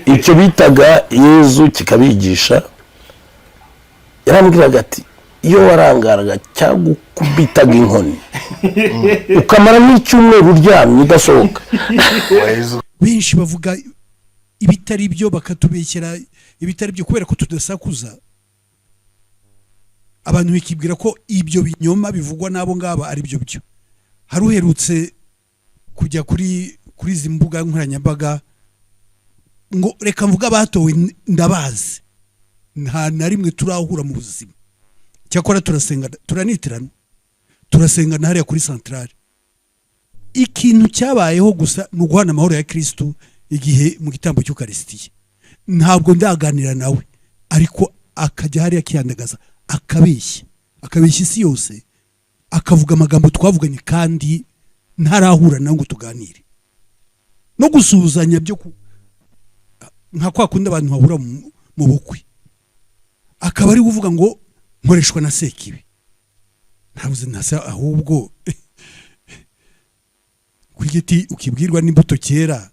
Icyo bitaga Yezu kikabigisha. Yarambwiraga ati: "Iyo warangaraga cyangwa ukubitaga inkoni, ukamara n'icyumweru uryamye udasohoka." Benshi bavuga ibitari byo, bakatubeshyera ibitari byo kubera ko tudasakuza. Abantu bikibwira ko ibyo binyoma bivugwa n'abo ngabo ari byo byo. Hari uherutse kujya kuri izi mbuga nkoranyambaga ngo reka mvuge abatowe. Ndabazi, nta na rimwe turahura mu buzima. Cyakora turasenga, turanitirana, turasengana hariya kuri santarare. Ikintu cyabayeho gusa ni uguhana amahoro ya Kirisitu igihe mu gitambo cy'Ukarisitiya. Ntabwo ndaganira nawe, ariko akajya hariya akiyandagaza, akabeshya, akabeshya isi yose, akavuga amagambo twavuganye kandi ntarahura nawe ngo tuganire no gusuhuzanya byo nka kwa kundi abantu bahura mu bukwe. Akaba ari kuvuga ngo nkoreshwa na Sekibi. Ntabuze ntasa. Ahubwo ku giti ukibwirwa n'imbuto kera.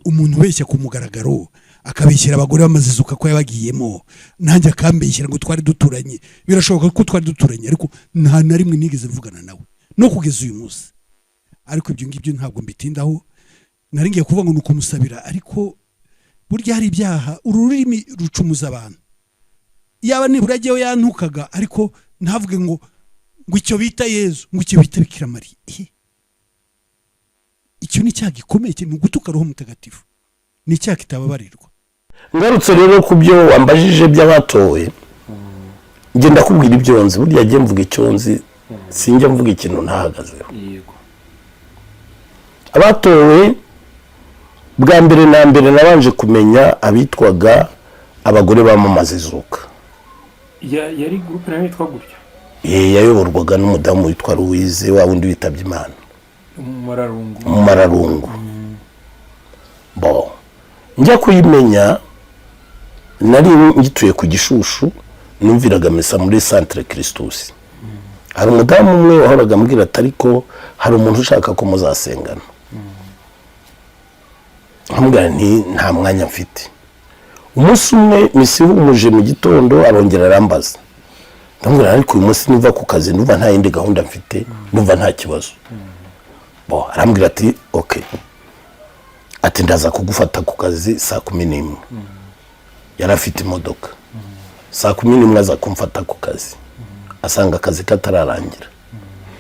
Umuntu ubeshya ku mugaragaro, akabeshyera abagore bamazizuka ko yabagiyemo, nanjye akambeshyera ngo twari duturanye. Birashoboka ko twari duturanye, ariko nta na rimwe nigeze mvugana nawe no kugeza uyu munsi. Ariko ibyo ngibyo ntabwo mbitindaho. Nari ngiye kuvuga ngo ni ukumusabira, ariko burya hari ibyaha ururimi rucumuza abantu. Yaba nibura agiyeho yantukaga, ariko ntavuge ngo icyo bita Yezu, ngo icyo bita Bikira Mariya. Icyo ni icyaha gikomeye cyane, ni ugutuka Roho Mutagatifu, ni icyaha kitababarirwa. Ngarutse rero ku byo wambajije by'abatowe, njye ndakubwira ibyo nzi. Burya njye mvuga icyo nzi, sinjya mvuga ikintu ntahagazeho. Abatowe, bwa mbere na mbere nabanje kumenya abitwaga abagore bamamaza izuka. Yari groupe nayo yitwa gutyo? Yayoborwaga n'umudamu witwa Louise, wa wundi witabye Imana. Umumararungu. Umumararungu. Bo njya kuyimenya nari ngituye ku Gishushu, numviraga misa muri Centre Christus. Hari umudamu umwe wahoraga ambwira ati: "Ariko hari umuntu ushaka ko muzasengana." Nkamubwira nti: "Nta mwanya mfite." Umunsi umwe misa ihumuje mu gitondo, arongera arambaza. Ndamubwira: "Ariko uyu munsi niva ku kazi, ndumva nta yindi gahunda mfite, ndumva nta kibazo." Bo arambwira ati: "OK," ati: "Ndaza kugufata ku kazi saa 11." Yari afite imodoka. Saa 11 aza kumfata ku kazi, asanga akazi katararangira.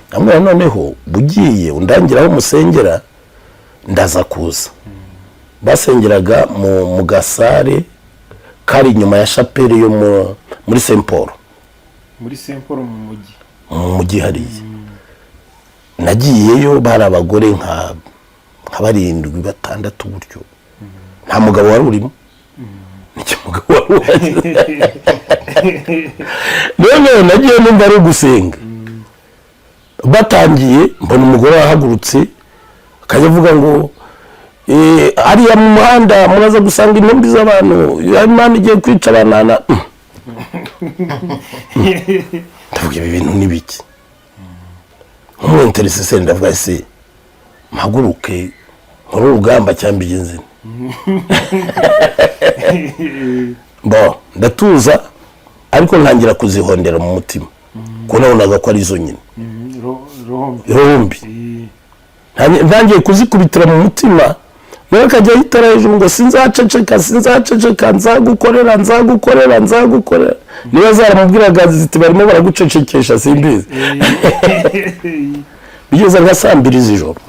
Ndamubwira: "Noneho bugiye undangira aho musengera, ndaza kuza." Basengeraga mu gasare kari inyuma ya chapelle yo muri Saint Paul. Muri Saint Paul mu mujyi? Mu mujyi hariya. Nagiyeyo bari abagore nka barindwi, batandatu gutyo, nta mugabo wari urimo. Nicyo mugabo wari uhari. Noneho nagiye numva ari ugusenga. Batangiye, mbona umugore wahagurutse akajya avuga ngo: "Hariya mu muhanda muraza gusanga intumbi z'abantu, Imana igiye kwica abanana." Ndavuga: "Ibi bintu ni biki?" Nk'umu intercesseur ndavuga: "Ese mpaguruke nkore urugamba cyangwa mbigenze?" Bo ndatuza, ariko ntangira kuzihondera mu mutima, kuko nabonaga ko ari zo nyine. Roho mbi. Roho mbi. Ntangiye kuzikubitira mu mutima, nawe akajya ahitara hejuru ngo: "Sinzaceceka, sinzaceceka, nzagukorera, nzagukorera, nzagukorera." Niba zaramubwiraga ziti: "Barimo baragucecekesha," simbizi. Bigeze nka saa 2 z'ijoro,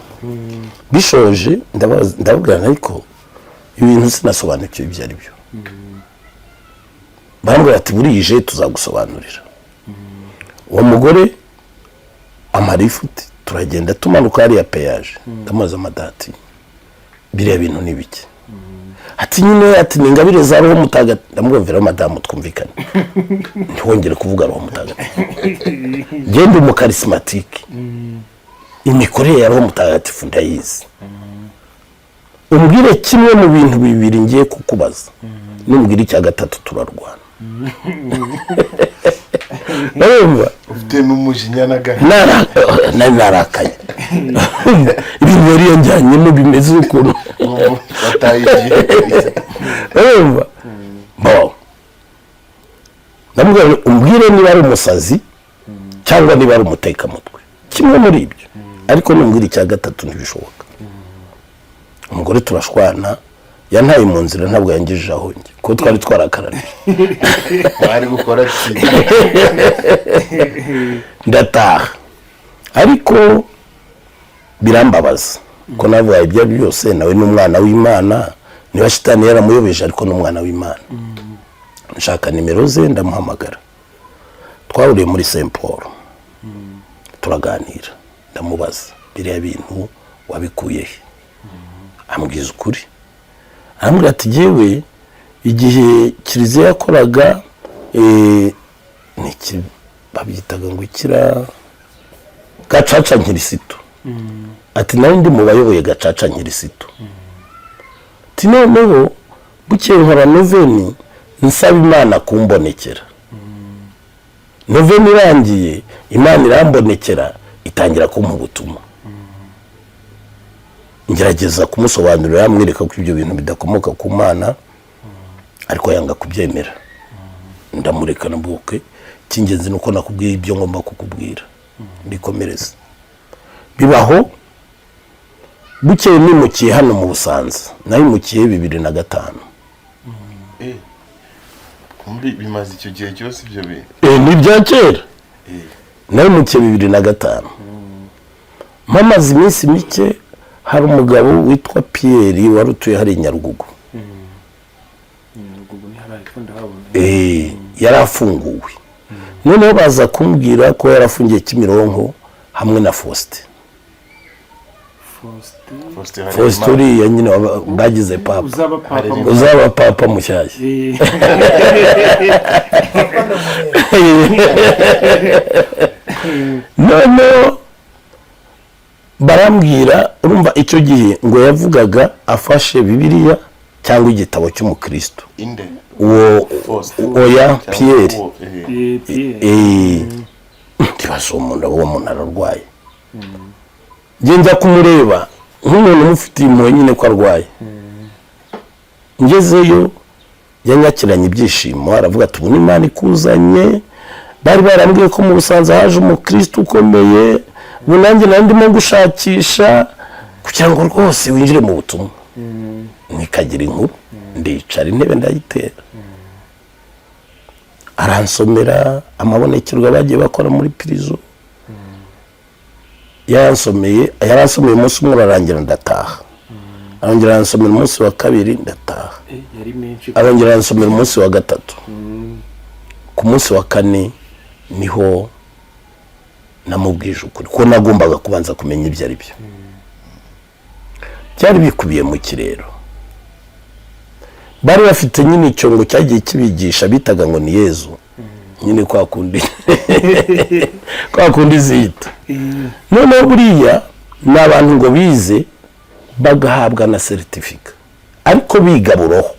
bishoje, ndababwira: "Ariko ibintu sinasobanukiwe ibyo ari byo." Barambwira ati: "Burije tuzagusobanurira." Uwo mugore amara ifuti, turagenda, tumanuka hariya péage, ndamubaza amadati: "Biriya bintu ni bike?" Ati: "Nyine," ati, "ni ingabire za Roho Mutagatifu." Ndamwumvira: "Madamu, twumvikane, ntiwongere kuvuga Roho Mutagatifu. Genda umucharismatique, imikorere ya Roho Mutagatifu ndayizi. Umbwire kimwe mu bintu bibiri ngiye kukubaza, numbwira icya gatatu turarwana." Urumva? Ufite n'umujinya n'agahinda. Nari narakaye, ibintu yari yanjyanyemo bimeze ukuntu. Bataye igihe. Urumva, bo ndamubwira ngo umbwire niba ari umusazi cyangwa niba ari umutekamutwe, kimwe muri ibyo, ariko numbwira icya gatatu ntibishoboka. Umugore turashwana, yantaye mu nzira, ntabwo yangejeje aho njye kuko twari twarakaraniye. Bari gukora ki? Ndataha, ariko birambabaza ko navuga ibyo ari byo byose, nawe ni umwana w'Imana, niba shitani yaramuyobeje ariko ni umwana w'Imana. Nshaka nimero ze, ndamuhamagara, twahuriye muri Saint Paul, turaganira, ndamubaza: "Biriya bintu wabikuye he?" Ambwiza ukuri, arambwira ati: "Jyewe igihe kiliziya yakoraga ni iki babyitaga ngo ikira gacaca nkirisitu," ati: "Nari ndi mu bayoboye gacaca nkirisitu," ati: "Noneho bukeye nkora noveni nsaba Imana kumbonekera. Noveni irangiye, Imana irambonekera, itangira kumpa ubutumwa." Ngerageza kumusobanurira, amwereka ko ibyo bintu bidakomoka ku Mana, ariko yanga kubyemera. Ndamureka nabuke. Icy'ingenzi ni uko nakubwiye ibyo ngomba kukubwira, mbikomereza. Bibaho bukeye nimukiye hano mu Busanza, nahimukiye 2005. Kumbi bimaze icyo gihe cyose ibyo bintu? Ni ibya kera. Nahimukiye 2005, mpamaze iminsi mike, hari umugabo witwa Pierre wari utuye hariya i Nyarugugu. Nyarugugu ni hariya hepfo, ndahabona. Yari afunguwe, noneho baza kumbwira ko yarafungiye Kimironko hamwe na Faustin. Faustin? Faustin. Faustin uriya nyine bagize papa. Uzaba papa. Uzaba papa mushyashya. Noneho barambwira, urumva icyo gihe ngo yavugaga afashe Bibiliya cyangwa igitabo cy'umukristo. Inde? Uwo. Faustin? Oya. Cyangwa Pierre. uwo, Pierre. Ntibaza uwo muntu, uwo muntu ararwaye. Njye njya kumureba nk'umuntu umufitiye impuhwe nyine ko arwaye. Ngezeyo yanyakiranye ibyishimo, aravuga ati: "Ubu ni Imana ikuzanye, bari barambwiye ko mu Busanza haje umukristo ukomeye, ubu nanjye nari ndimo gushakisha kugira ngo rwose winjire mu butumwa." Nikagira inkuru, ndicara, intebe ndayitera, aransomera amabonekerwa bagiye bakora muri prison. Yaransomeye, yaransomeye umunsi umwe urarangira, ndataha. Arongera aransomera umunsi wa kabiri, ndataha. Yari menshi. Arongera aransomera umunsi wa gatatu. Ku munsi wa kane niho namubwije ukuri ko nagombaga kubanza kumenya ibyo ari byo byari bikubiye mu kirero. Bari bafite nyine icyongo cyagiye kibigisha, bitaga ngo ni Yezu nyine, kwa kundi kwa kundi ziyita. Noneho buriya ni abantu ngo bize bagahabwa na certificat, ariko biga buroho.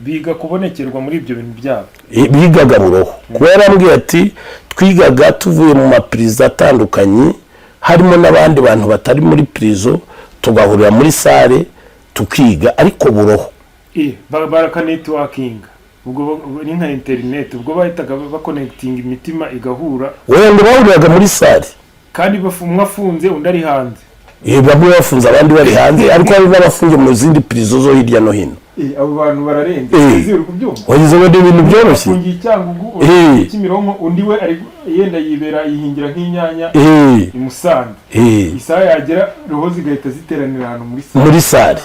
Biga kubonekerwa muri ibyo bintu byabo. Bigaga buroho, kuba yarambwiye ati: "Twigaga tuvuye mu mapirizo atandukanye, harimo n'abandi bantu batari muri prison, tugahurira muri salle tukiga, ariko buroho." Barakanetworkinga ubwo ni nka interineti, ubwo bahitaga baconnectinga imitima igahura. Wenda bahuriraga muri salle. Kandi umwe afunze undi ari hanze. Bamwe bafunze abandi bari hanze, ariko hari n'abafungiye mu zindi prison zo hirya no hino. Abo bantu bararenze. Ese uri kubyumva? Wagize ngo ni ibintu byoroshye. Afungiye i Cyangugu, Kimironko, undi we ari yenda yibera yihingira nk'inyanya i Musanze. Isaha yagera roho zigahita ziteranira ahantu muri salle. Muri salle.